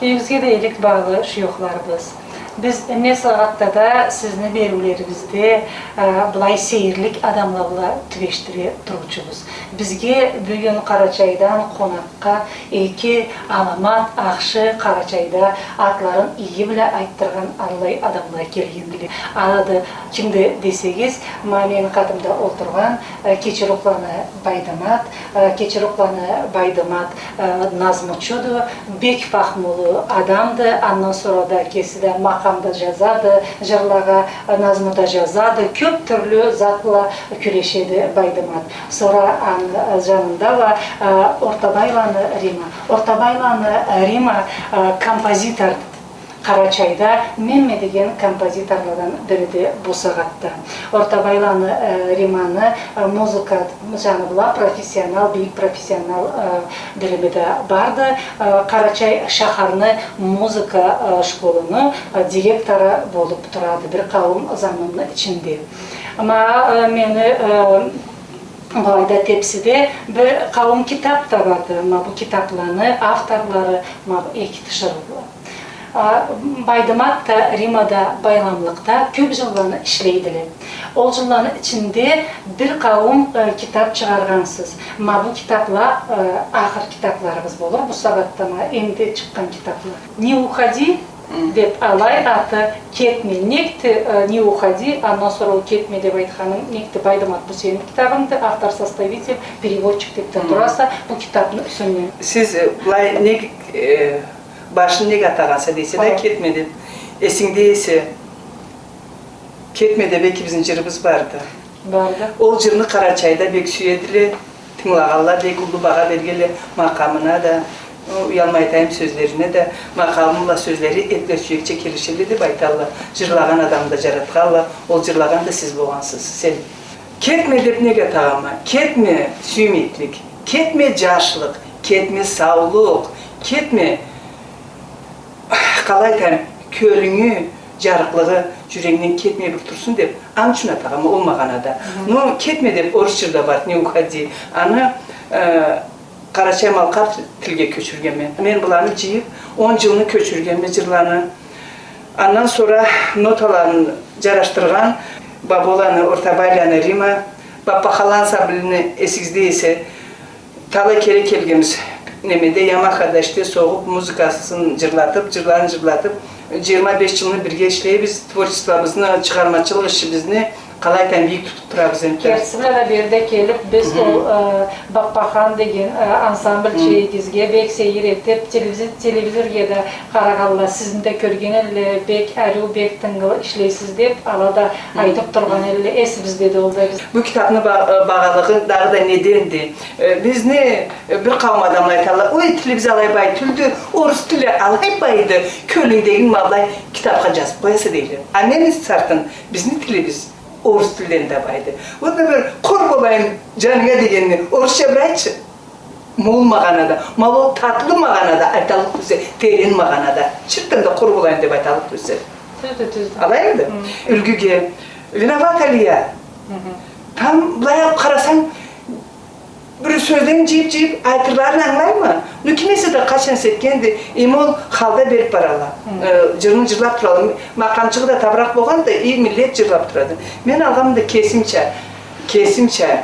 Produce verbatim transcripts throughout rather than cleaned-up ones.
Эсигизге да иги, багъалы шуёхларыбыз. Биз не сагъатда да сизни бериулерибизде, э, былай сейирлик адамла бла тюбешдире туруучубуз. Бизге бюгюн Къарачайдан къонакъгъа эки аламат ахшы Къарачайда атларын иги бла айтдыргъан аллай адамла келгендиле. Аланы кимди десегиз, ма мени къатымда олтургъан, э, Кечирукъланы Байдымат, э, Кечирукъланы Байдымат, э, назмучуду, бек фахмулу адамды, андан сора да кеси да макъам да жазады, жырлагъа, э, назму да жазады, кёп тюрлю затла кюрешеди Байдымат. Сора аны, э, жанында уа, э, Ортабайланы Рима. Ортабайланы Рима, э, композитор. Къарачайда менме деген композиторладан бириди бу сагъатда. Ортабайланы, э, Риманы, э, музыка жаны бла профессионал, бийик профессионал, э, билими да барды. Э, Къарачай шахарны музыка, э, школуну, э, директору болуп турады бир къауум заманны ичинде. Ма, э, мени, э, былайда тепсиде бир къауум китап да барды. Ма бу китапланы авторлары ма бу эки тиширыула. А, Байдымат да, Рима да байламлыкъда кёп жылланы ишлейдиле. Ол жылланы ичинде бир къауум, э, китап чыгъаргъансыз. Ма бу китапла, э, ахыр китапларыбыз болур. Бу сагъатда ма энди чыкъгъан китапла. «Не уходи» деп алай аты, «Кетме». Некди, э, «Не уходи», андан сора ол «Кетме» деп айтханынг, некди, Байдымат, бу сени китабынгды, автор-составитель, переводчик деп да тураса, бу китапны юсюнден. Сиз, э, былай нек, э, башын нек атагъанса дейсе да, «Кетме» деп. Эсингде эсе, «Кетме» деп экибизни жырыбыз барды. Барды. Ол жырны Къарачайда бек сюедиле, тынгылагъанла бек уллу багъа бергенле макъамына да, уялмай айтайым, сёзлерине да, макъамы бла сёзлери эпле-сюекча келишелле деп айталла. Жырлагъан адамны да жаратханла, ол жырлагъан да сиз болгъансыз, сен. «Кетме» деп нек атагъанма? Кетме, сюймеклик. Кетме, жашлыкъ. Кетме, саулукъ. Кетме, къалай айтайым, кёлюнгю жарыкълыгъы жюрегингден кетмей бир турсун деп, аны ючюн атагъанма ол магъанада. Но «Кетме» деп орус жырда барды, «Не уходи». Аны, э, къарачай-малкъар тилге кёчюргенме. Мен быланы жыйып, он жылны кёчюргенме жырланы. Андан сора ноталарын жарашдыргъан Баболаны, Ортабайланы Рима, Баппаханланы ансамблини эсигизде эсе, талай кере келгенбиз немеде, Ямахада ишде согъуп, музыкасын жырлатып, жырларын жырлатып, жыйырма беш жылны бирге ишлейбиз, творчествобузну, чыгъармачылыкъ ишибизни къалай айтайым, бийик тутуп турабыз энтда. Кертиси бла да, бери да келип, биз ол, э, Баппахан деген, э, ансамбль чегибизге бек сейир этип, телевиз-, телевизорге да къарагъанла, сизни да кёрген элле, бек ариу, бек тынгылы ишлейсиз деп, ала да айтып тургъан элле, эсибизде да ол да биз. Бу китапны ба-, э, багъалыгъы дагъыда неденди? Э, бизни, э, бир къауум адамла айталла, «Ой, тилибиз алай бай тюлдю, орус тили алай байды, кёлюнгдегин ма былай китапха жазып къояса», — дейле. А мен сартын, бизни тилибиз орус тилден да байды. Вот, например, «Къур болайым жанынга» дегенни орусча бир айтчы. Мол магъанада, ма ол татлы магъанада айталлыкъ тюлсе, терен магъанада. Чыртдан да «къур болайым» деп айталлыкъ тюлсе. Тюздю, тюздю. Алаймыды? Юлгюге, «Виновата ли я?» Там былай алып къарасанг, бир сёзлерин жыйып-жыйып, айтырларын ангылайма. Ну, ким эсе да къачан сетгенди, эм ол халда берип баралла. Э, жырын жырлап туралла. Макъамчыгъы да табыракъ болгъанды, и миллет жырлап турады. Мен алгъанымда кесимча, кесимча.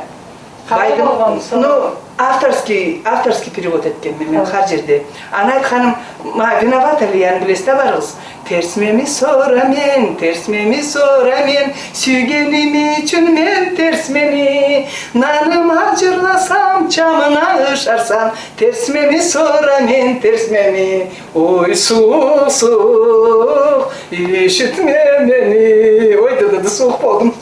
Къалай болгъан сора? Ну, авторский, авторский перевод этгенме мен хар жерде. Аны айтханым, ма, «Виновата ли я»ны билесиз да барыгъыз. Терсмеми сора мен, терсмеми сора мен, сюйгеним ючюн мен терсмеми. Наныма жырласам, чамына ышарсам, терсмеми сора мен, терсмеми. Ой, сууукъ, сууукъ, ишитме мени. Ой, ды-ды-ды, сууукъ болдум.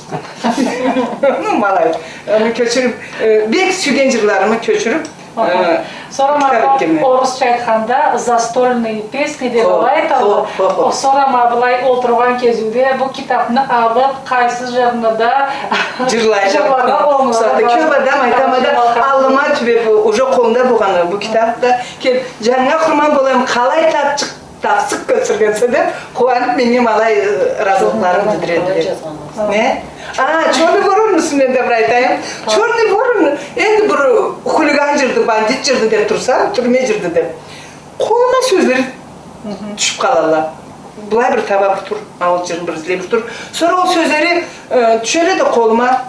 Ну, ма алай. Аны кёчюрюп, э, бек сюйген жырларымы кёчюрюп, Аха. Э, сора ма бу, орусча айтханда, «Застольные песни» деп алай айталла. Хо, хо, хо. О, сора ма былай олтургъан кезиуде бу китапны алып, къайсы жырны да жырларгъа болмай. Кёп адам айтама да, аллыма тюбеп, уже къолунда болгъаны бу китап да, келип, «Жанынга къурман болайым, къалай тапчыкъ, тапсыкъ кёчюргенсе» деп, къууанып, меннге ма алай, э, ыразылыкъларын билдиредиле. Не? А, «Чёрный ворон»ну юсюнден да бир айтайым. «Чёрный ворон» энди бир хулиган жырды, бандит жырды деп турсам, тюрме жырды деп. Къолума сёзлери Тюшюп къалалла. Былай бир таба бир тур, а ол джырны бир излей бир тур. Сора ол сёзлери, э, тюшелле да къолума,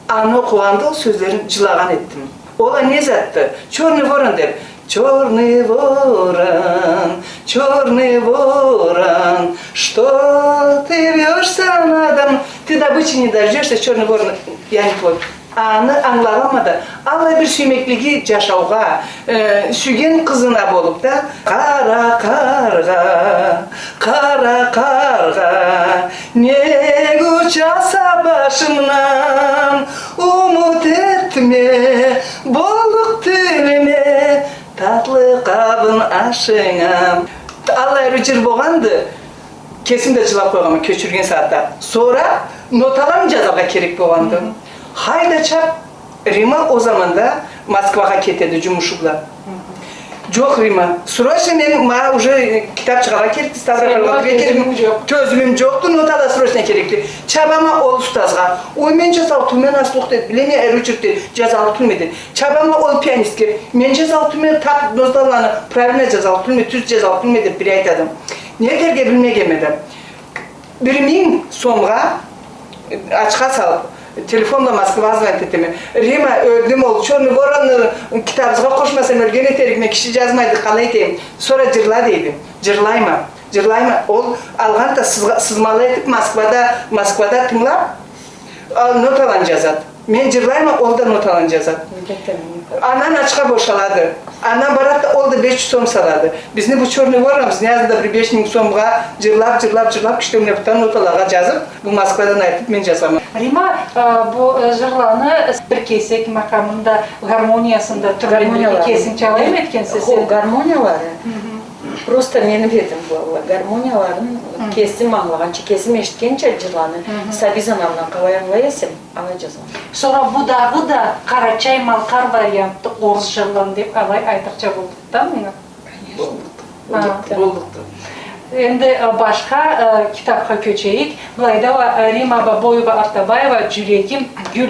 аны окъугъанда ол сёзлерин джылагъан этдим. Ол а не затды? Чёрный ворон деб. Чёрный ворон, чёрный ворон, что ты вьёшься на дом? Ты добычи не дождёшься, чёрный ворон, я не твой. Аны ангылагъанма да, аллай бир сюймеклиги джашаугъа, э, сюйген къызына болуб да, къара къаргъа, къара къаргъа, нек учаса башымдан, умут этме, боллукъ тюлме, татлы къабын ашынга. Аллай бир джыр болгъанды. Кесим да джылаб къойгъанма, кёчюрген сагъатда. Сора ноталаны джазаргъа керек болгъанды. Хайда чаб, Рима ол заманда Москвагъа кетеди джумушу бла. Джокъ, Рима, срочно мен, ма, уже китаб чыгъаргъа керекди, Ставрополга кетерге керекди. Тёзюмюм джокъду, нотала срочно керекди. Чабама ол устазгъа. Ой, мен джазаллыкъ тюлме, аслукъ, деди, билеме, ариу джюрюдю, джазаллыкъ тюлме, деди. Чабама ол пианистге. Мен джазаллыкъ тюлме, таб ноталаны правильно джазаллыкъ тюлме, тюз джазаллыкъ тюлме, деб бир айтады. Не этерге билмегенме да, бир минг сомгъа, э, ачха салыб, телефонла Москвагъа звонить этеме. Рима, ёлдюм, ол Чёрный Воронну китабыбызгъа къошмасам, ёлген этерикме, киши джазмайды, къалай этейим? Сора джырла, дейди. Джырлайма, джырлайма. Ол алгъан да сызгъа-, сызмала этиб Москвада, Москвада тынгылаб, а, ноталаны джазады. Мен джырлайма, ол да ноталаны джазады. Андан ачха бошалады. Андан барады да, ол да беш джюз сом салады. Бизни бу Чёрный Воронубуз не азында бир беш минг сомгъа джырлаб, джырлаб, джырлаб, киши тёнгерекден ноталагъа джазыб, бу Москвадан айтыб, мен джазама. Рима, а, бу, э, джырланы бир кесек макъамында, гармониясында тюрлендириб кесинг чалаймы этгенсе сен? Хо, гармониялары. Просто мени бетим бла, гармонияларын кесим ангылагъанча, кесим эшитгенча джырланы, сабий заманымдан къалай ангылай эсем, алай джазама. Сора бу дагъыда къарачай-малкъар вариантда орус джырланы деб алай айтырча боллукъду да мынга? Конечно. Боллукъду. Боллукъду. Энди, э, башха, э, китабха кёчейик. Былайда уа, э, Рима Бабоева-Артабаева «Джюрегим гюл,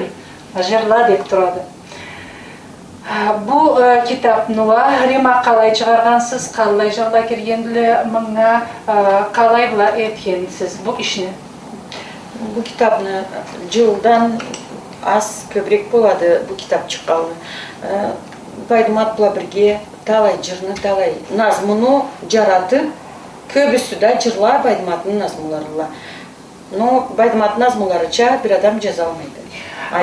джырла» деб турады. Бу, э, китабны уа, Рима, къалай чыгъаргъансыз, къаллай джырла киргендиле мынга, э, къалай бла этгенсиз бу ишни? Бу китабны, джылдан аз кёбюрек болады бу китаб чыкъгъанлы. Э, Байдымат бла бирге талай джырны, талай назмуну джаратыб, кёбюсю да джырла Байдыматны назмуларыдыла. Но Байдыматны назмуларыча бир адам джазалмайды.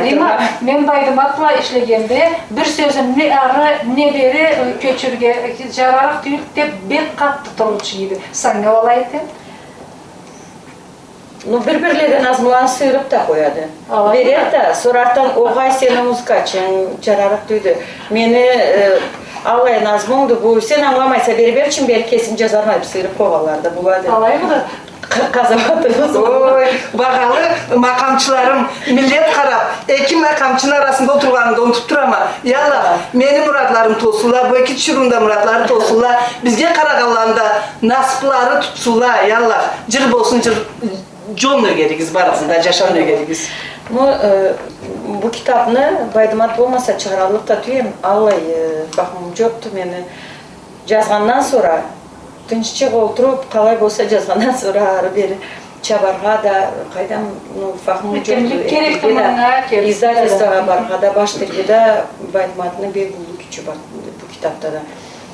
Рима, мен Байдымат бла ишлегенде, бир сёзюн не ары, не бери, э, кёчюрге, э, джарарыкъ тюйюл деб, бек къаты турурча эди. Санга алай этеди? Ну, бир-бирледен назмуланы сыйырыб да къояды. Алай. Береди да, сора артдан, огъай, сени музыкачынг джарарыкъ тюйюлдю. Мени, э, аллай назмумду бу, сен ангыламайса, бери берчим, бери кесим джазарма деб сыйырыб къойгъанлары да болады. Алаймыды? Къ-, къазауатыбыз. Ой, багъалы макъамчыларым, миллет къараб, эки макъамчыны арасында олтургъанымда унутуб турама. Яллах, мени муратларым толсунла, бу эки тиширыуну да муратлары толсунла. Бизге къарагъанланы да насыблары тутсунла, яллах. Джыр болсун, джыр, джон ёгеригиз, барыгъызны да джашау ёгеригиз. Ну, э, бу китабны Байдымат болмаса чыгъараллыкъ да тюйюлме, аллай, э, фахмум джокъду мени. Джазгъандан сора, тынччыкъ олтуруб, къалай болса джазгъандан сора ары-бери чабаргъа да, къайдам, ну, фахмум джокъду, этмеге да, издательствогъа барыргъа да, баш итерге да, Байдыматны бек уллу кючю бар бу китабда да.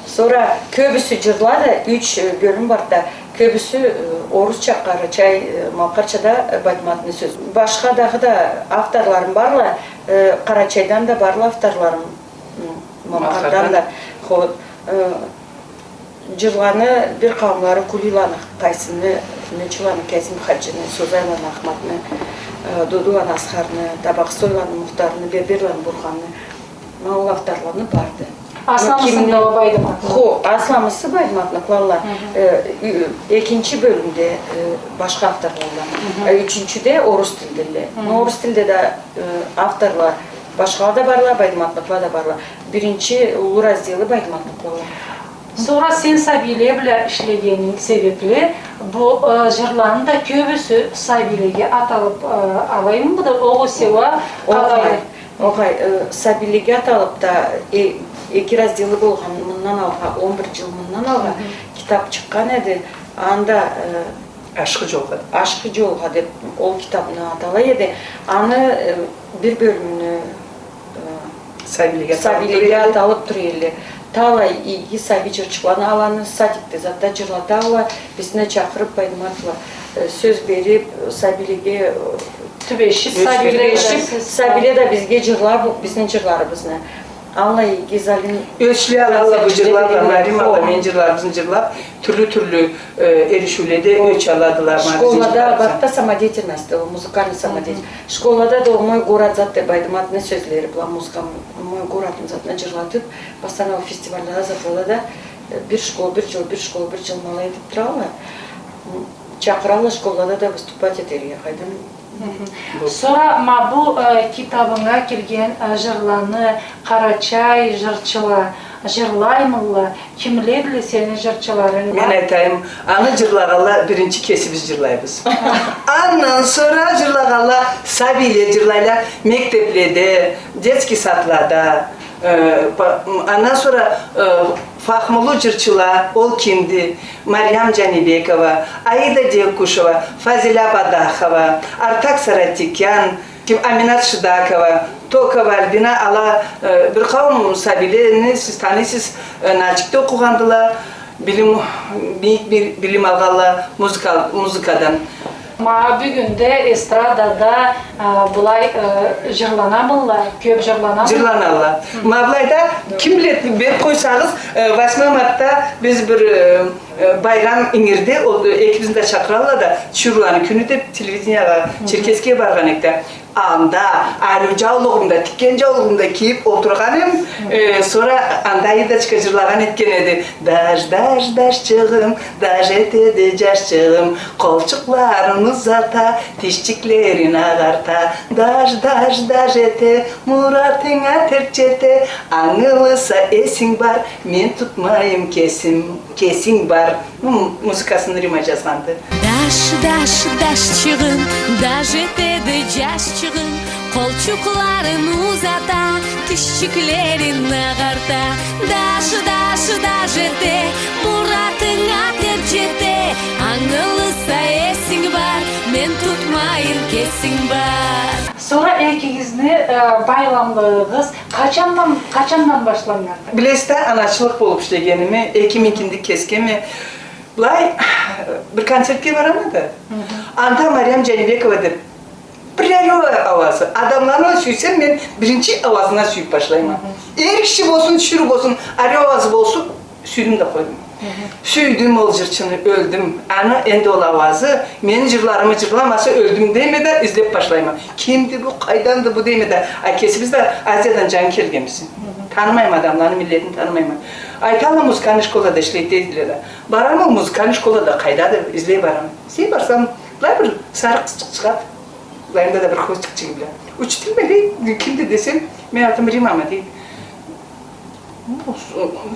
Сора кёбюсю джырла да, юч, э, бёлюм бар да, кёбюсю, э, орусча, къарачай, э, малкъарча да, э, Байдыматны сёз. Башха дагъыда авторларым барла, э, Къарачайдан да барла авторларым, м, Малкъардан да. Хо, э, Джырланы бир къауумлары Кулийланы, Къайсымны, Нучуланы, Кязим хаджини, Созайланы, Ахматны, э, Додуланы, Асхарны, Табакъсойланы, Мухтарны, Берберланы, Бурханны, ма ол авторланы барды. Асламысын да Байдымат. Хо, асламысы Байдыматныкъла. Э, ю-, экинчи бёлюмде, э, башха авторлала. Э, ючюнчюде орус тилдиле. Но орус тилде да, э, авторла башхала да барла, Байдыматныкъла да барла. Биринчи уллу разделы Байдыматныкъла. Сора сен сабийле бла ишлегенинг себепли, бу, э, джырланы да кёбюсю сабийлеге аталыб, э, алаймыды, огъесе уа къалай? Огъай, огъай, э, сабийлеге аталыб да, э, эки разделы болгъан мындан алгъа, он бир джыл мындан алгъа, Китап чыкъгъан эди, анда, э, «Ашхы джолгъа». «Ашхы джолгъа» деп ол китапны атала эди. Аны, э, бир бёлюмюню, э, сабийлеге аталыб тура эди. Талай иги сабий джырчыкъланы, аланы садикде затда джырлаталла, бизни чакъырыб, Байдыматла, э, сёз бериб, сабийлеге, э, тюбешиб, сабийле да бизге джырлаб, бизни джырларыбызны. Аллай иги залим. Ёчле алалла бу джырланы, Маримала, мени джырларыбызны джырлаб, тюрлю-тюрлю, э, эришиуледе ёч аладыла. Школада барды самодеятельность, ол музыкальный самодеятельность. Школада да «Мой город» зат деб, Байдыматны сёзлери бла музыка, «Мой город» затны джырлатыб, постоянно фестивальлада, затлада да, э, бир школ, бир джыл, бир школ, бир джыл ма алай этиб туралла. Чакъыралла школада да выступать этерге, къайдам. Сора ма бу, э, китабынга кирген, э, джырланы къарачай джырчыла джырлаймыдыла, кимледиле сени джырчыларынг? Мен айтайым, аны джырлагъанла биринчи кесибиз джырлайбыз. Андан сора джырлагъанла сабийле джырлайла, мектебледе, детский садлада. Э, па-, м, андан сора, э, фахмулу джырчыла, ол кимди? Мариям Джанибекова, Аида Декушева, Фазиля Бадахова, Артак Саратикян, ким, Аминат Шыдакова, Токова Альбина, ала, э, бир къауум сабийлени сиз таныйсыз, э, Нальчикде окъугъандыла, билим, бийик бир билим алгъанла музыкал-, музыкадан. Ма бюгюн да эстрадада, а, былай, э, джырланамыдыла, кёб джырланамыдыла? Джырланалла. Ма былайда, ким биледи, бериб къойсагъыз, э, восьмой мартда биз бир, э, э, байрам ингирде, ол, э, экибизни да чакъыралла да, «Чыйырыуланы кюню» деб, телевидениягъа, Черкесскеге баргъан эдик да. Анда ариу джаулугъуму да, тикген джаулугъуму да кийиб олтургъан эм, э, сора анда Аидачка джырлагъан этген эди. Даш, даш, дашчыгъым, даш этеди джашчыгъым, къолчукъларын узата, тишчиклерин агъарта. Даш, даш, даш эте, муратынга терк джете, ангылыса эсинг бар, мен тутмайым кесим, кесинг бар. М-, музыкасын Рима джазгъанды. Даш, даш, дашчыгъым, даш этеди джашчыгъым, къолчукъларын узата, тишчиклерин агъарта. Даш, даш, даш эте, муратынга терк джете, ангылыса эсинг бар, мен тутмайым кесинг бар. Сора экигизни, э, байламлыгъыгъыз къачандан, къачандан башланнганды? Билесиз да, аначылыкъ болуб ишлегеними, эки минг кинди кесгеми, былай, бир концертге барама да. Анда Мариям Джанибекова деб, бир ариу ауазы. Адамланы сюйсем, мен биринчи ауазындан сюйюб башлайма. Эр киши болсун, тиширыу болсун, ариу ауазы болсун, сюйдюм да къойдум. Сюйдюм ол джырчыны, ёлдюм. Аны энди ол ауазы, мени джырларымы джырламаса, ёлдюм дейме да, излеб башлайма. Кимди бу, къайданды бу дейме да. А кесибиз да Азиядан джангы келгенбиз. Танымайма адамланы, миллетин танымайма. Айталла, музыкальный школада ишлейди дейдиле да. Барама ол музыкальный школада, къайдады, излей барама. Излей барсам, былай бир сары къызчыкъ чыгъады. Былайында да бир хвостикчиги бла. Учитель ме дейди, кимди десем, мен атым Римама дейди.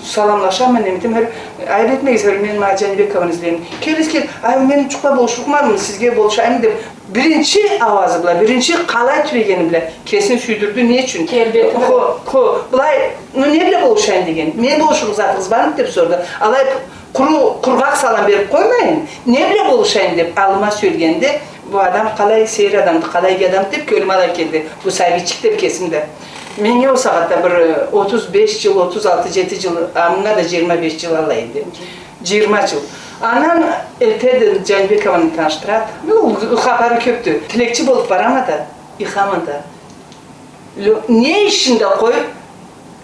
Саламлашама, неме этеме, айыб этмегиз, мен ма Джанибекованы излейме. Келигиз, кел, ай, мен джукъ бла болушурукъмамы, сизге болушайым деб, биринчи ауазы бла, биринчи къалай тюбегени бла кесин сюйдюрдю. Не ючюн? Келбети бла. Хо, хо, былай, ну, не бла болушайым деген. Мен болушурукъ затыгъыз бармы деб сорду. Алай къуру, къургъакъ салам бериб къоймайын, не бла болушайым деб, аллыма сюелгенде, бу адам къалай сейир адамды, къалай иги адамды деб, кёлюме алай келди. Бу сабийчик деб кесим да. Меннге ол сагъатда бир, э, отуз беш джыл, отуз алты, джети джыл, а мынга да джыйырма беш джыл алай эди. Джыйырма джыл. Андан элтеди, Джанибекованы танышдырады. Ну, хапары кёбдю. Тилекчи болуб барама да, ихама да. Лё-, не ишин да къоюб,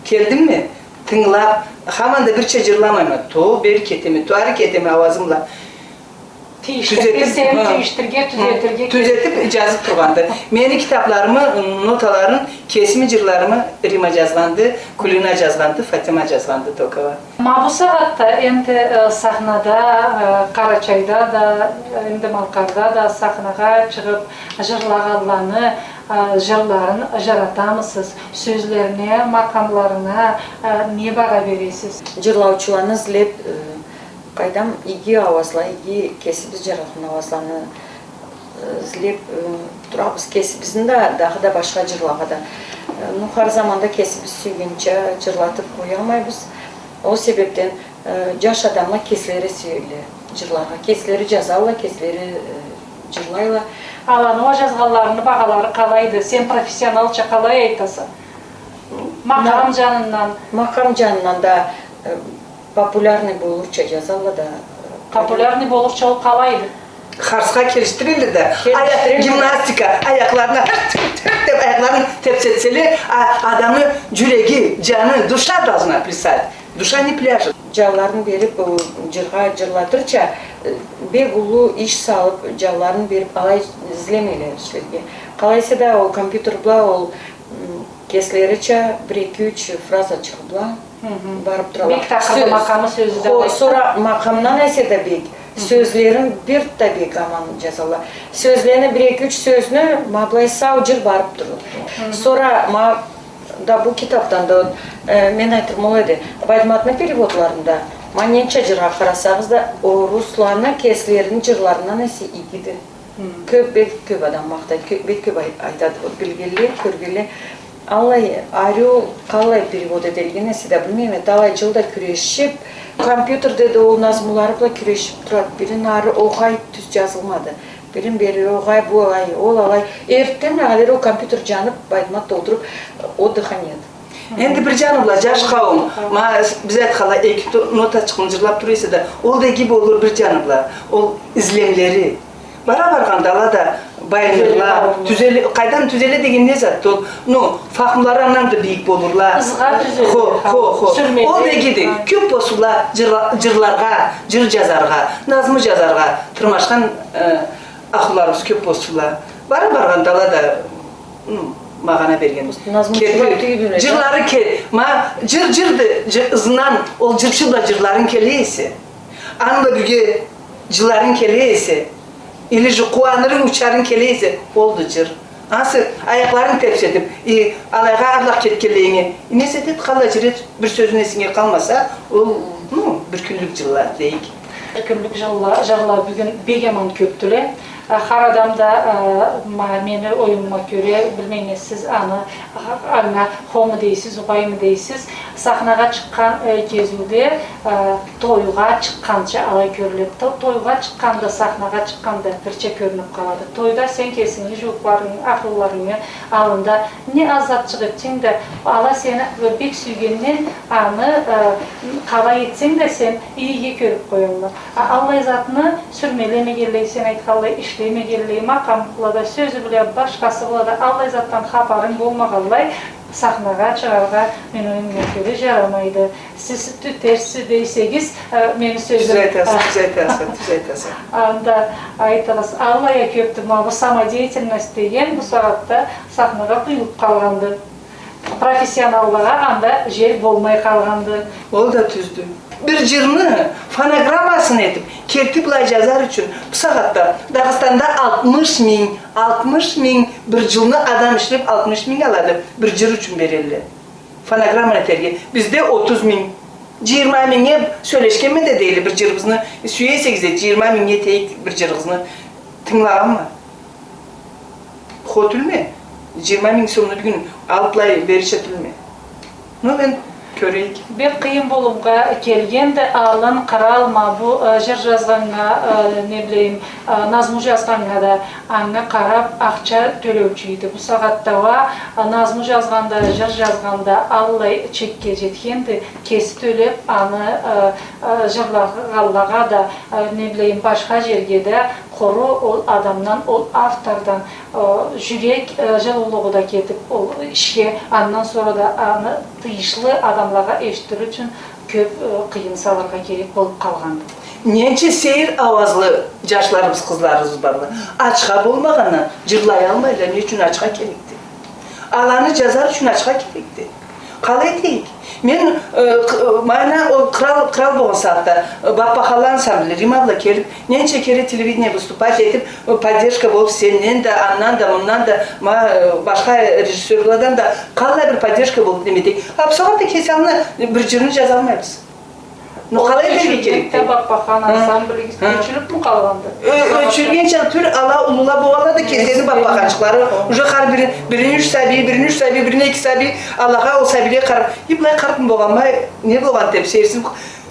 келдимми, тынгылаб, хаман да бирча джырламайма. То бери кетеме, то ары кетеме ауазым бла. Тийишдирсем, тийишдирирге, тюзетирге. Тюзетиб, джазыб тургъанды. Мени китабларымы, ноталарын, кесими джырларымы Рима джазгъанды, Кулина джазгъанды, Фатима джазгъанды Токова. Ма бу сагъатда энди, э, сахнада, э, Къарачайда да, э, энди Малкъарда да сахнагъа чыгъыб, джырлагъанланы, э, джырларын джаратамысыз? Сёзлерине, макъамларына, э, не багъа бересиз? Джырлаучуланы излеб, э, къайдам, иги ауазла, иги кесибиз джаратхан ауазланы излеб, э, турабыз. Кесибизни да, дагъыда башха джырлагъа да. Э, ну, хар заманда кесибиз сюйгенча джырлатыб къоялмайбыз. Ол себебден Э, джаш адамла кеслери сюелле джырларгъа. Кеслери джазалла, кеслери, э, джырлайла. Аланы уа джазгъанларыны багъалары къалайды? Сен профессионалча къалай айтаса? Макъам джанындан. Макъам джанындан да, э, популярный болурча джазалла да, э, популярный болурча ол къалайды? Харсха келишдирелле да. Келишдирелле да. Ая-, гимнастика, аякъларына хырт-хырт-хырт деп аякъларын тепсетселе, а, адамны джюреги, джаны, душа должна плясать. Душа не пляшет. Джанларын берип, ол джыргъа джырлатырча, э, бек уллу иш салып, джанларын берип, алай излемейле ишлерге. Къалай эсе да, ол компьютер бла ол, м, кеслерича бир-эки-юч фразачыкъ бла барып туралла. Бек такъырды макъамы, сёзю да алай. Хо, сора макъамдан эсе да бек, сёзлерин бир да бек аман джазалла. Сёзлени, бир-эки-юч сёзню ма былай сау джыр барып турады. Сора ма да бу китапдан да, э, мен айтырым ол эди. Байтматны переводларында, ма ненча джыргъа къарасагъыз да, орусланы кеслерини джырларындан эсе игиди. Кёп, бек кёп адам махтайды, кё-, бек кёп ай-, айтады. Вот билгенле, кёргенле. Аллай ариу къаллай перевод этелген эсе да билмейме, талай джыл да кюрешип, компьютерде да ол назмулары бла кюрешип турады. Бирин ары окъуй, тюз джазылмады. Бирин бери, огъай, бу алай, ол алай. Эртденнге къадар ол компьютер джанып, Байтмат да олтуруп, отдыха нет. Энди бир джаны бла, джаш къауум, ма, биз айтханлай, эки то-, нотачыкъны джырлап тура эсе да, ол да иги болур бир джаны бла. Ол излемлери. Бара баргъанда ала да байынырла, тюзеле, къайдан тюзеле деген не зат ол? Ну, фахмулары андан да бийик болурла. Ызгъа тюзеле. Хо, хо, хо. Сюрмеле. Ол да игиди. Кёп болсунла джырла-, джырларгъа, джыр джазаргъа, назму джазаргъа тырмашхан, э, ахлуларыбыз кёп болсунла. Бара баргъанда ала да, ну, магъана берген. Джырлары ке-, ма, джыр джырды, джы-, ызындан ол джырчы бла джырларынг келе эсе, аны бла бирге джырларынг келе эсе, или же къууанырынг, учарынг келе эсе, олду джыр. Ансы аякъларынг тепсетип, и алайгъа арлакъ кетгенлейинге, и не зат эт, къаллай джыр эт, бир сёзюнг эсинге къалмаса, ол, ну, бир кюнлюк джырла дейик. Бир кюнлюк джырла, джырла бюгюн бек аман кёпдюле. А, хар адам да, а, ма-, мени оюмума кёре, билмейме, сиз аны, а, анга хому дейсиз, угъаймы дейсиз, сахнагъа чыкъгъан, э, кезиуде, а, тойгъа чыкъгъанча алай кёрюледи. То-, тойгъа чыкъгъанда, сахнагъа чыкъгъанда бирча кёрюнюп къалады. Тойда сен кесинги джууукъларынгы, ахлуларынгы аллында не аз затчыкъ этсенг да, ала сени бек сюйгенден, аны, э, къалай этсенг да, сен иги кёрюп къоялла. А аллай затны сюрмелемегенлей, сен айтханлай, ишлемегенлей, макъамлада, сёзю бла, башхасы бла да, аллай затдан хапарынг болмагъанлай, сахнагъа чыгъаргъа, мени оюмума кёре, джарамайды. Сиз тю-, терс дейсегиз, э, мени сёзюм. Тюз айтаса, тюз айтаса, тюз айтаса. Анда айтыгъыз, аллай а кёпдю, ма бу самодеятельность деген бу сагъатда сахнагъа къуюлуп къалгъанды. Профессионаллагъа анда джер болмай къалгъанды. Ол да тюздю. Бир джырны фонограммасын этип, керти былай джазар ючюн, бу сагъатда Дагъыстанда алтмыш минг, алтмыш минг бир джылны адам ишлеп, алтмыш минг алады, бир джыр ючюн берелле. Фонограмма этерге. Бизде отуз минг. Джыйырма мингнге сёлешгенме да дейле, бир джырыбызны сюе эсегиз да, джыйырма мингнге этейик бир джырыгъызны. Тынгылагъанма. Хо тюлме. Джыйырма минг сомну бюгюн алып былай берирча тюлме. Ну, мен кёрейик. Бек къыйын болумгъа келгенди, алын, къырал, ма бу, э, джыр джазгъаннга, э, не билейим, э, назму джазгъаннга да анга къарап ахча тёлеучю эди. Бу сагъатда уа, э, назму джазгъан да, джыр джазгъан да аллай чекге джетгенди, кеси тёлеп, аны, э, э, джырлагъанлагъа да, э, не билейим, башха джерге да, къуру ол адамдан, ол автордан, э, джюрек, э, джылыулугъу да кетип, ол ишге, андан сора да аны тыйыншлы адамлагъа эшитдирир ючюн кёп, э, къыйын салыргъа керек болуп къалгъанды. Ненча сейир ауазлы джашларыбыз, къызларыбыз барла. Ачха болмагъандан джырлаялмайла. Не ючюн ачха керекди? Аланы джазар ючюн ачха керекди. Къалай этейик? Мен, э, къ-, э, ма ол къырал, къырал болгъан сагъатда, э, Баппаханланы ансамбли, Рима бла келип, ненча кере телевидение выступать этип, э, поддержка болуп, сенден да, андан да, мындан да, ма, э, башха режиссёрладан да, къаллай бир поддержка болуп, неме этейик. А бу сагъатда кеси аллына бир джырны джазалмайбыз. Ну, къалай этерге керекди? Баппахан ансамблигиз ёчюлюпмю къалгъанды? Ёчюлгенча тюл, ала уллула болгъанла да, кеслерини баппаханчыкълары, уже хар бири, бирини юч сабийи, бирини юч сабийи, бирини эки сабийи, алагъа ол сабийле къар-, и былай къартмы болгъанма, не болгъан деп сейирсинип,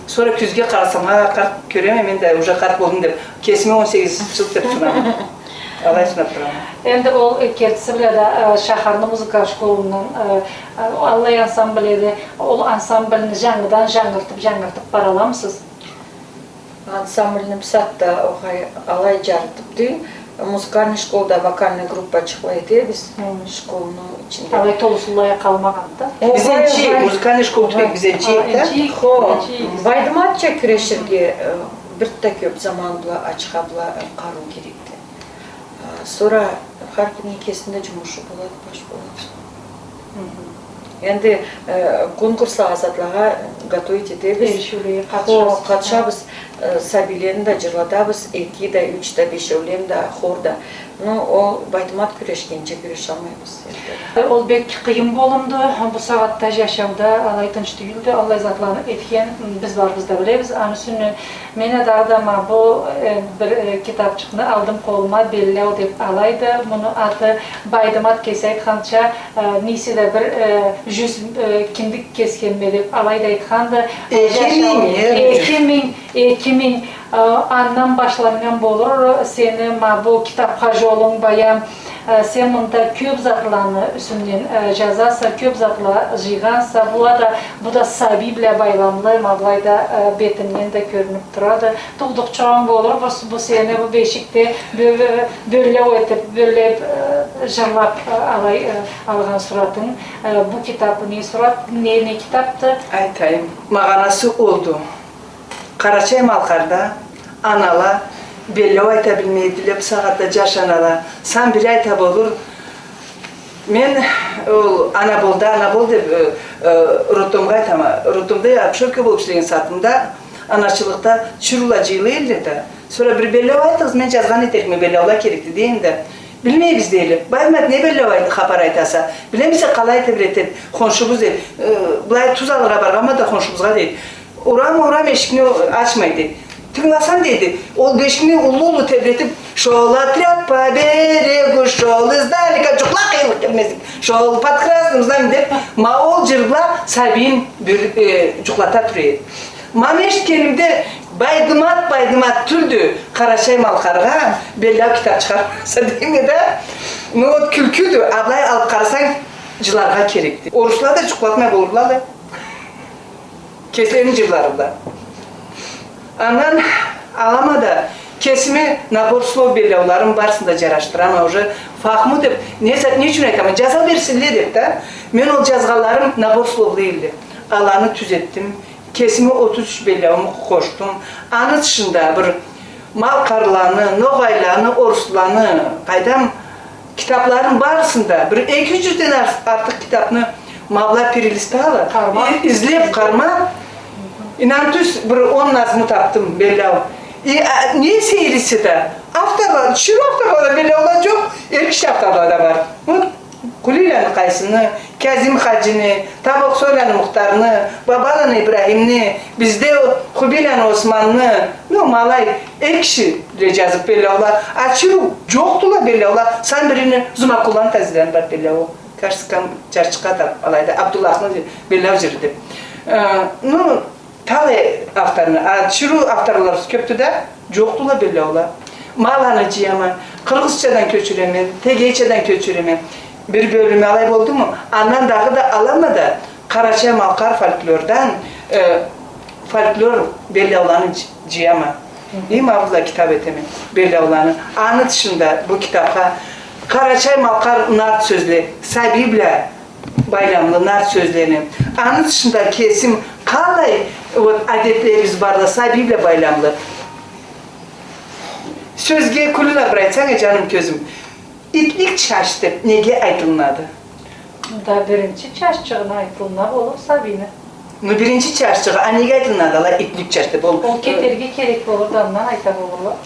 Сора кюзге къарасам, а, къарт кёреме, мен да уже къарт болдум деп, кесиме он сегиз джыл деп турама. Алай сунап турама. Энди ол, э, кертиси бла да, э, шахарны музыка школундан, э, э, аллай ансамбль эди, ол ансамбльни джангыдан джангыртып, джангыртып бараламысыз? Ансамбльни бусагъатда огъай алай джарытып дюр, музыкальный школда вокальный группачыкъла этебиз, хы, школну ичинде. Алай толусунлай къалмагъанды. Огъай, огъай. Биз энчи, музыкальный школа тюбек, биз энчи эдик да. Хо, энчи. Байдыматча кюреширге, э, бир да кёп заман бла, ачха бла, э, къарыу керекди. А, сора хар кимни кесини да джумушу болады, баш болады. Хы-хы. Энди, э, конкурслагъа, затлагъа готовить этебиз. Эришиулеге къатышасыз. Хо, къатышабыз. Э, сабийлени да джырлатабыз, эки да, юч да, бешеулен да, хор да. Ну, ол Байдымат кюрешгенча кюрешалмайбыз. Э, ол бек къыйын болумду. Бусагъатда джашауда алай тынч тюйюлдю. Аллай затланы этген, м, биз барыбыз да билебиз. Аны юсюнден мен а дагъыда ма бу, э, бир, э, китапчыкъны алдым къолума, «Белляу» деп алайды. Муну аты Байдымат, кеси айтханча, э, неси да бир, э, джюз, э, киндик кесгенме деп алай да айтханды. Эки минг, э, эки минг, эки минг, э, андан башланнган болур сени ма бу китапха джолунг, баям. Э, сен мында кёп затланы юсюнден, э, джазаса, кёп затла джыйгъанса, бу да, бу да сабий бла байламлы, ма былайда, э, бетинден да кёрюнюп турады. Туудукъчугъунг болур бу, бу сени бу бешикде бё-, бё-, белляу этип, белляу, э, джырлап, э, алай, э, алгъан суратынг. Э, бу китап не сурат, не, не китапды? Айтайым, магъанасы олду. Къарачай-Малкъарда анала белляу айта билмейдиле, бусагъатда джаш анала сан бири айта болур. Мен ол Анаболда, Анабол деп, э, э, роддомгъа айтама. Роддомда акушерка болуп ишлеген сагъатымда, аначылыкъда чырыула джыйыла эдиле да. Сора бир белляу айтыгъыз, мен джазгъан этерикме, белляула керекди, дейме да. Билмейбиз, дейле. Байдымат, не белляу айт-, хапар айтаса? Билемисе, къалай тебретеди хоншубуз, дейди. Э, былай туз алыргъа баргъанма да хоншубузгъа, дейди. Урама, урама, эшикни ачмайды. Тынгыласам, дейди, ол эшикни уллу-уллу тебретип, «Шёл отряд по берегу, шёл издалека», джукъла къыйынлыкъ келмезлик, «Шёл под красным знаменем» деп, ма ол джыр бла сабийин бир, э, джукълата тура эди. Ма аны эшитгенимде, Байдымат, Байдымат тюлдю, Къарачай-Малкъаргъа белляу китап чыгъарса дейме да. Ну вот, кюлкюдю, а былай алып къарасанг, джыларгъа керекди. Орусла да джукълатмай болурла да. Кеслерини джырлары бла. Андан алама да, кесими набор слов белляуларым барысын да джарашдырама, уже фахму деп, не зат, не ючюн айтама, джаза берсинле деп да. Мен ол джазгъанларым набор словлу эдиле. Аланы тюзетдим. Кесими отуз юч белляуму къошдум. Аны тышында бир малкъарланы, ногъайланы, орусланы, къайдам, китапларын барысын да, бир эки джюзден ар-, артыкъ китапны ма былай перелистала, къармап, и-, излеп, къармап, инан тюз, бир он назму тапдым, белляу. И, а, не сейириси да, авторла, тиширыу авторла да белляула джокъ, эр киши авторла да бар. Вот. Къулийланы Къайсыны, Кязим хаджини, Табакъсойланы Мухтарны, Бабаланы Ибрахимни, бизде Хубийланы Османны, ну, ма алай, эр кишиле джазып белляула, а тиширыу джокъдула белляула, сан бирини Зумакъулланы Тазиланы бар белляуу, Кашскан чарчыкъгъа да алайды, Абдуллахны белляу джыры деп. Э, ну, Талай авторну, а, тиширыу авторларыбыз кёпдю да, джокъдула белляула. Ма аланы джыяма, къыргъызчадан кёчюреме, тегейчадан кёчюреме. Бир бёлюмю алай болдуму, андан дагъыда алама да, къарачай-малкъар фольклордан, э, фольклор белляуланы дж-, джыяма. Хы-хы. И ма былай китап этеме, белляуланы. Аны тышында бу китапха къарачай-малкъар нарт сёзле, сабий бла байламлы нарт сёзлени. Аны тышында кесим къалай, вот, адетлерибиз барла, сабий бла байламлы. Сёзге, Кулина, бир айтсанг а, джаным, кёзюм. Итлик чач деп неге айтылынады? Да, биринчи чаччыгъына айтылына болур сабийни. Ну, биринчи чаччыгъы, а неге айтылынады алай итлик чач деп? Ол, ол, э, кетерге керек болур да, андан айта болурла.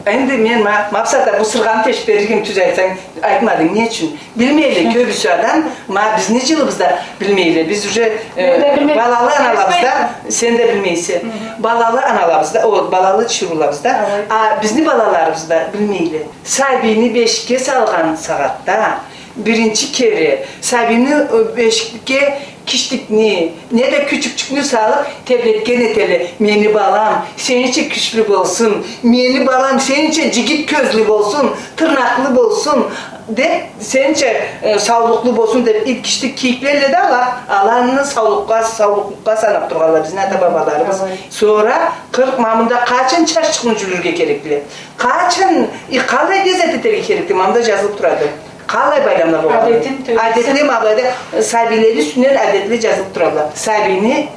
Энди мен ма-, макъсат, бу сыргъаны тешип берирге, тюз айтсанг, айтмадынг. Не ючюн? Билмейле, кёбюсю адам, ма бизни джылыбызда билмейле. Биз уже, э, балалы аналабыз да, сен да билмейсе. Хы-хы. Балалы аналабыз да, о, балалы тиширыулабыз да. А бизни балаларыбыз да билмейле. Сабийни бешикге салгъан сагъатда, биринчи кере сабийни, э, бешикге Киштикни, неда кючюкчюкню салыб, тебретген этелле. Мени балам сенича кючлю болсун, мени балам сенича джигит кёзлю болсун, тырнакълы болсун, деб, сенича, э, саулукълу болсун деб, ит киштик кийиклелле да ала, аланы саулукъгъа, саулукълукъгъа санаб тургъалла бизни ата-бабаларыбыз. Алай. Сора къыркъ, ма мында къачан чаччыкъны джюлюрге керекди? Къачан, и, къалай леззет этерге керекди? Ма мында джазылыб турады. Къалай байрамла болгъаны? Адетин тёгерек. Адетле ма былайда, сабийлени юсюнден адетле джазылыб туралла. Сабийни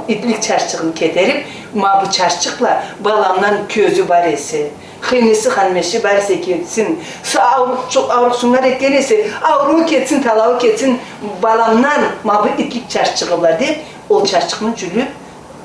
итлик чаччыгъын кетериб, ма бу чаччыкъла баламдан кёзю бар эсе, хыйнысы, ханмеши бар эсе кетсин, с-, аурукъчу-, аурукъсуннган этген эсе, аурууу кетсин, талауу кетсин, баламдан ма бу итлик чаччыгъы бла деб, ол чаччыкъны джюлюб,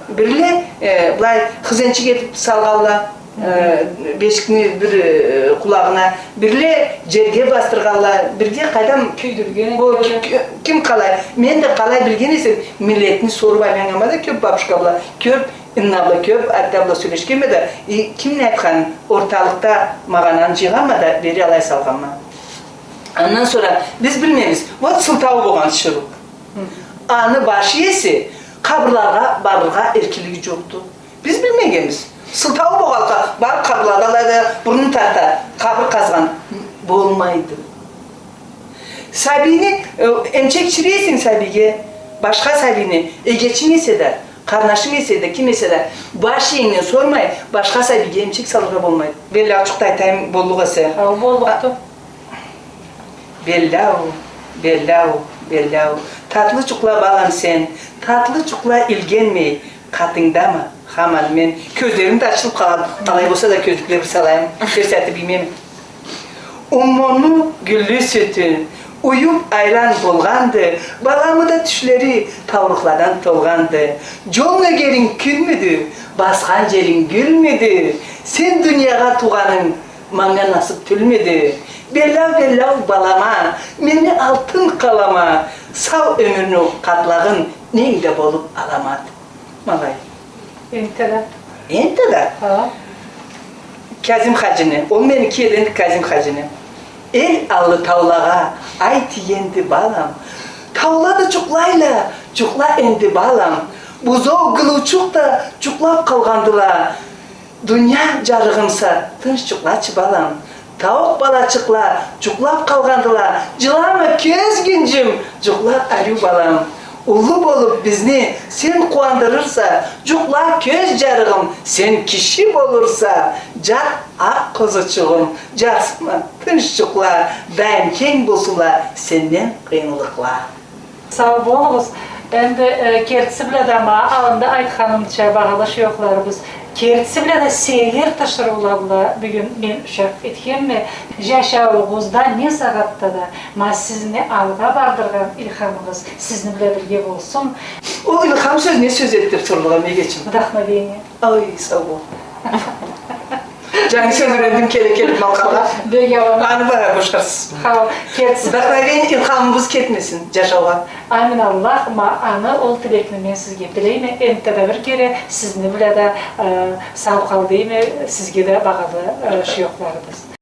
бирле, э, былай хызенчик этиб салгъалла, э, бешикни бир, э, къулагъына, бирле джерге басдыргъалла, бирге къайдам, кюйдюрген, о, этгенле. Кю-, кю-, ким къалай? Мен да къалай билген эсем, миллетни соруб, ма мында да кёб бабушка бла, кёб инна бла, кёб ата бла сёлешгенме да, и, кимни айтханын, орталыкъда магъананы джыйгъанма да, бери алай салгъанма. Андан сора биз билмейбиз. Вот сылтау болгъан шырук. Аны баш иеси къабырларгъа барыргъа эркинлиги джокъду. Биз билмегенбиз. Сылтау болгъанлыкъгъа барыб къабырлада алайда бурнун тарта, къабыр къазгъан болмайды. Сабийни, э, эмчек ичире эсенг сабийге, башха сабийни, эгечинг эсе да, къарнашынг эсе да, ким эсе да, баш иенгден сормай, башха сабийге эмчек салыргъа болмайды. Беллаучукъ да айтайым, боллукъ эсе. Хау, боллукъду. А, Беллау, беллау, беллау. Татлы джукъла, балам, сен. Татлы джукъла, илгенмей, къатынгдама хаман мен. Кёзлерим да ачылыб къалгъан. Алай болса да кёзлюкле бир салайым. Терс этиб иймеме. Уммону гюллю сютю уюб айран болгъанды. Баламы да тюшлери таурухладан толгъанды. Джол нёгеринг кюлмюдю, басхан джеринг гюлмюдю? Сен дуниягъа туугъанынг манга насыб тюлмюдю? Беллау, беллау, балама, мени алтын къалама, сау ёмюрню къатлагъын ненг да болуб аламат. Ма алай. Энтта да. Энтта да. Хау. Кязим хаджини. Ол меники эди, Кязим хаджини. Эл аллы таулагъа ай тийгенди, балам. Таула да джукълайла, джукъла энди, балам. Бузоу, гылыучукъ да джукълаб къалгъандыла. Дуния джарыгъымса, тынч джукълачы, балам. Тауукъ балачыкъла джукълаб къалгъандыла. Джылама, кёз гюнджюм, джукъла, ариу балам. Уллу болуб бизни сен къууандырырса, джукъла, кёз джарыгъым, сен киши болурса, джат, акъ къозучугъум, джарсыма, тынч джукъла, дайым кенг болсунла сенден къыйынлыкъла. Сау болугъуз. Энди, э, кертиси бла да, ма аллында айтханымча, багъалы шуёхларыбыз, кертиси бла да сейир тиширыула бла бюгюн мен ушакъ этгенме. Джашауугъузда не сагъатда да ма сизни алгъа бардыргъан илхамыгъыз сизни бла бирге болсун. Ол илхам сёз не сёз эди деб сорлукъ эди, эгечим? Вдохновение. Ой, сау бол. Джангы сёз юрендим, келе келиб Малкъаргъа. Бек аман. Аны бла бошарсыз. Хау, кетсин. Вдохновение, илхамыбыз кетмесин джашаугъа. Амин Аллах, ма аны, ол тилекни мен сизге тилейме. Энтта да бир кере сизни бла да, э, сау къал дейме, сизге да, багъалы, э, шуёхларыбыз.